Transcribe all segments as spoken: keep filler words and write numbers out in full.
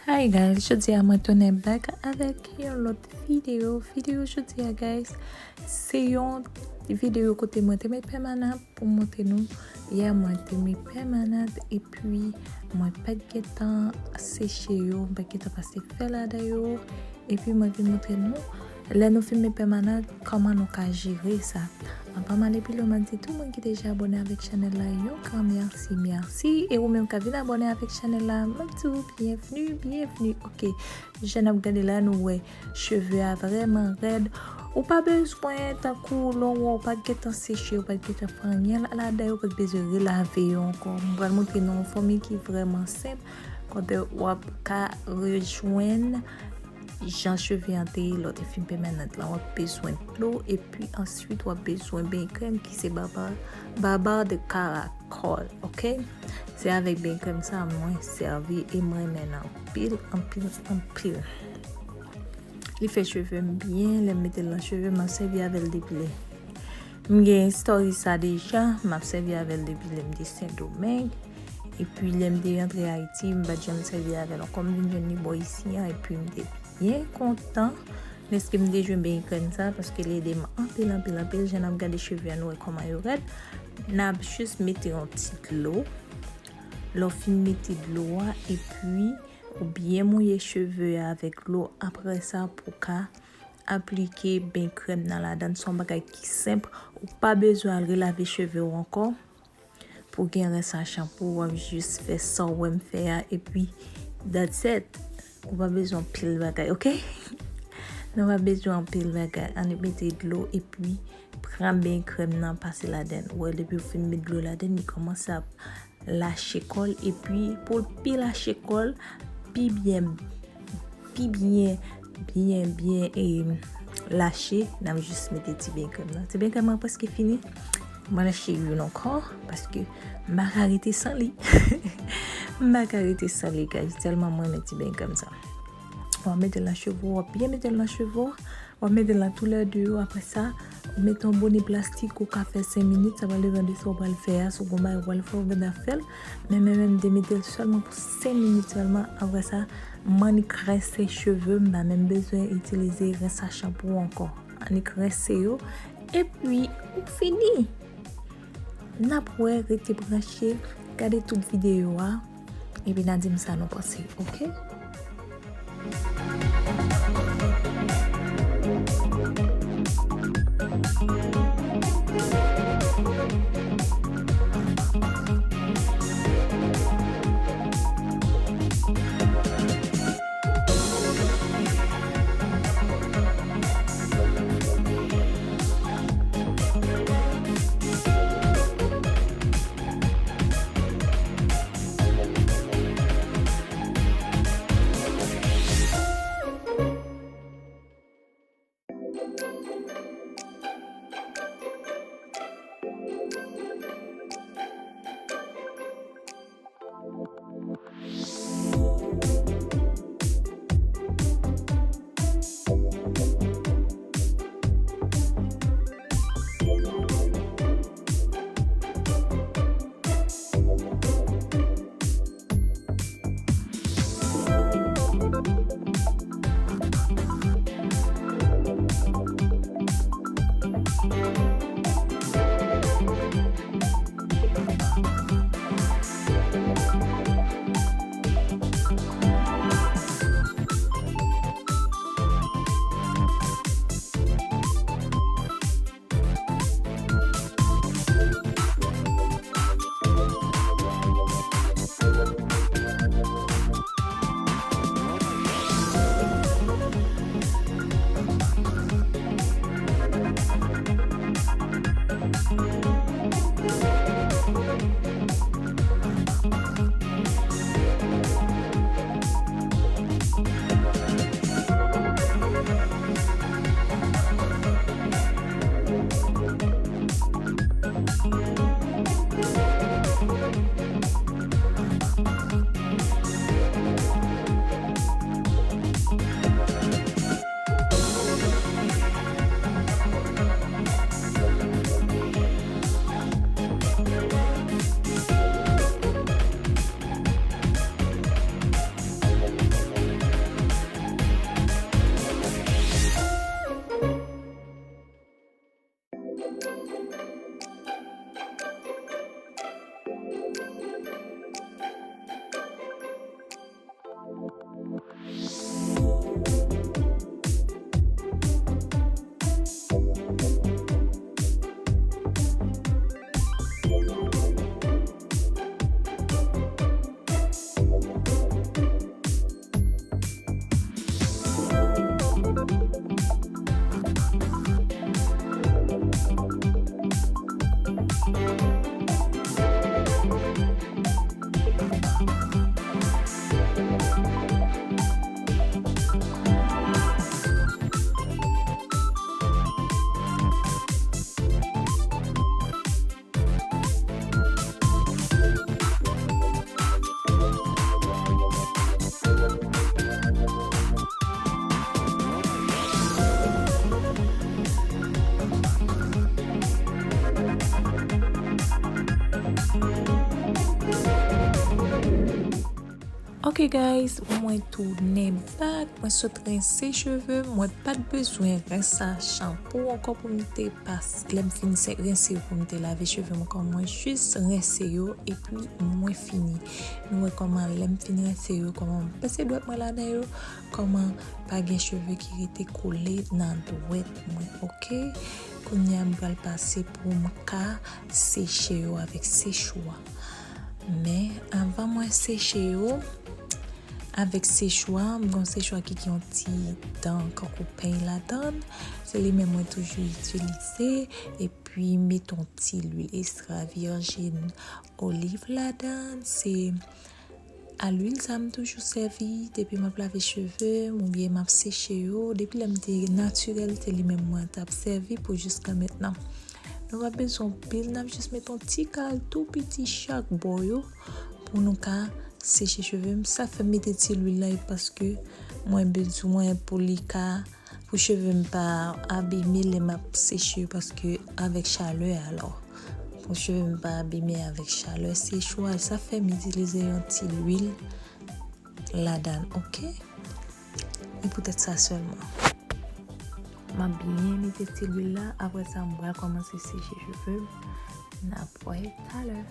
Hi guys, jodi a mwen tounen back avèk yon lòt videyo. Videyo jodi a guys, se yon videyo kote mwen te met pèmanan pou montre nou. Yè mwen te met pèmanan epi mwen pa t gentan seche yo, mwen pa t gentan pase fè ladan yo. Epi mwen vin montre nou lè nou fin met pèmanan kòman nou ka jere sa. Anvan m ale pi lwen, m ap di tout moun ki deja abòne avèk chanèl la yon gran mèsi, mèsi. E ou menm k ap vin abòne avèk chanèl la, m ap di w byenvni, byenvni. Ok, jan n ap gade la, nou wè cheve a vrèman rèd. Ou pa bezwen tankou lè w wè w pa t gentan seche, w pa t gentan fè anyen la, ladan yo, w pa t bezwen relave yo ankò. M pral montre nou yon fòmil ki vrèman senp, kote w ap ka rejwenn jan cheve an te ye lè w te fin pèmanan lan. W ap bezwen dlo, epi answit w ap bezwen benkrèm ki se Baba, Baba de Caracol, ok? Se avèk benkrèm sa mwen sèvi e mwen renmen l anpil, anpil, anpil. Li fè cheve m byen, lè m mete l nan cheve m, m ap sèvi avè l depi lè. M gen istòri sa deja, m ap sèvi avè l depi lè m te Sendomeng. Epi lè m te rantre Ayiti, m pa t janm sèvi avè l ankò. M vin jwenn li bò isi an, epi m te byen kontan dèske m te jwenn benkrèm sa, paske l ede m anpil, anpil, anpil. Jan n ap gade cheve a, nou wè kòman yo rèd. N ap jis mete yon ti dlo. Lè w fin mete dlo a, epi ou byen mouye cheve a avèk dlo. Apre sa, pou w ka aplike benkrèm nan ladan l. Se yon bagay ki senp. Ou pa bezwen al relave cheve w ankò pou gen rès a chanpou. W ap jis fè sa w wè m fè a, epi that's it. Ou pa bezwen anpil bagay, ok? Nou pa bezwen anpil bagay. Ann mete dlo, epi pran benkrèm nan, pase ladan l. Ou wè, depi w fin met dlo ladan l, li kòmanse ap lache kò l, epi pou l pi lache kò l, pi byen, pi byen, byen, byen, e, lache, n ap jis mete ti benkrèm nan. Ti benkrèm nan prèske fini. Mwen lache youn ankò, paske m pa ka rete san li. M pa ka rete san li, guys. Tèlman mwen renmen ti benkrèm sa. W ap mete l nan cheve w, w ap byen mete l nan cheve w. W ap mete l nan tou lè de yo. Apre sa, ou mete yon bone plastik, ou ka fè senk minit. Sa va depann de sa w pral fè a. Si w gon bagay w pral fè, ou gentan fè l. Men mwen menm, m te mete l sèlman pou senk minit sèlman. Apre sa, m annik rense cheve m. M pa menm bezwen itilize rens a chanpou ankò. Annik rense yo. Epi, ou fini. N ap wè, rete branche, gade tout videyo a, epi n a di m sa nou panse, ok? Hey guys, mwen tounen back, mwen sot rense cheve m, mwen pa t bezwen rense a chanpou ankò pou m te pase, lè m fin se-, rense yo pou m te lave cheve m ankò, mwen jis rense yo epi mwen fini. Nou wè kòman lè m fin rense yo, kòman m pase dwèt mwen ladan yo, kòman pa gen cheve ki rete kole nan dwèt mwen, oke? Kounye a m pral pase pou m ka seche yo avèk sechwa. Men, anvan mwen seche yo, avèk sechwa, m gen yon sechwa ki gen yon ti dan kankou peny ladan l. Se li menm mwen toujou itilize. Epi, m met yon ti lwil ekstra vèjin oliv ladan l. Se a lwil sa m toujou sèvi depi m ap lave cheve m oubyen m ap seche yo. Depi lè m te natirèl, se li menm mwen t ap sèvi pou jiska mentnan. Nou pa bezwen anpil, n ap jis met yon ti kal tou piti chak bò yo pou nou ka seche cheve m. Sa fè m mete ti lwil la, e paske mwen bezwen pou li ka, pou cheve m pa abime lè m ap seche yo, paske avèk chalè a, alò, pou cheve m pa abime avèk chalè, sechwa, sa fè m itilize yon ti lwil ladan l, oke? E poutèt sa sèlman. M ap byen mete ti lwil la, apre sa, m pral kòmanse seche cheve m. N ap wè talè.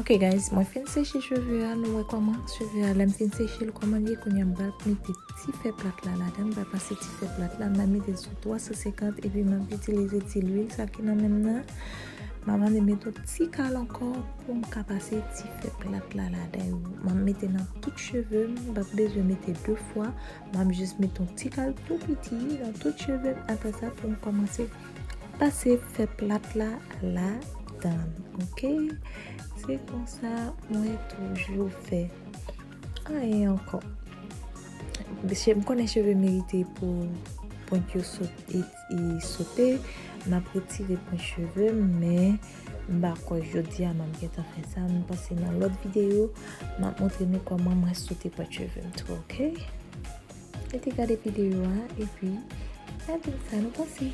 Ok guys, mwen fin seche cheve a, nou wè kòman cheve a, lè m fin seche l, kòman l ye, kounye a m pral mete ti fè plat la ladan, m pral pase ti fè plat la, m pral mete l sou twa san senkant, epi m ap itilize ti lwil sa ki nan men m nan. M ap annik mete yon ti kal ankò pou m ka pase ti fè plat la ladan yo. M ap mete nan tout cheve m, m p ap bezwen mete de fwa, m ap jis mete yon ti kal tou piti nan tout cheve m, apre sa pou m kòmanse pase fè plat la ladan, oke? Se konsa mwen toujou fè. Anyen ankò. Che-, m konnen cheve merite pou pwent yo sot-, e, e sote. M ap retire pwent cheve m, men m pa kwè jodi a m ap gentan fè sa. M panse nan lòt videyo, m ap montre nou kòman mwen sote pwent cheve m tou, oke? Rete gade videyo a, epi n a di m sa nou panse.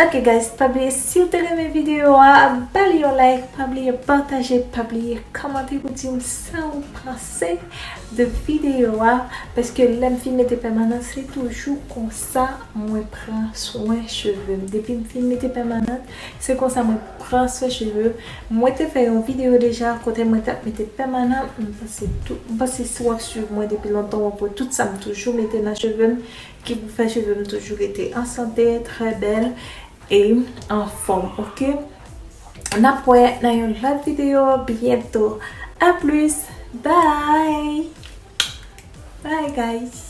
Ok guys, pa bliye, si w te renmen videyo a, ba li yon like, pa bliye pataje, pa bliye kòmante pou di m sa ou panse de videyo a, paske lè m fin mete pèmanan, se toujou konsa mwen pran swen cheve m. Depi m fin mete pèmanan, se konsa mwen pran swen cheve m. Mwen te fè yon videyo deja kote mwen t ap mete pèmanan, m panse tou, m panse si w ap swiv mwen depi lontan, w ap wè tout sa m toujou mete nan cheve m ki pou fè cheve m toujou rete an sante, trè bèl e anfòm, ok? N ap wè nan yon lòt videyo byento. A plis, bye! Bye guys!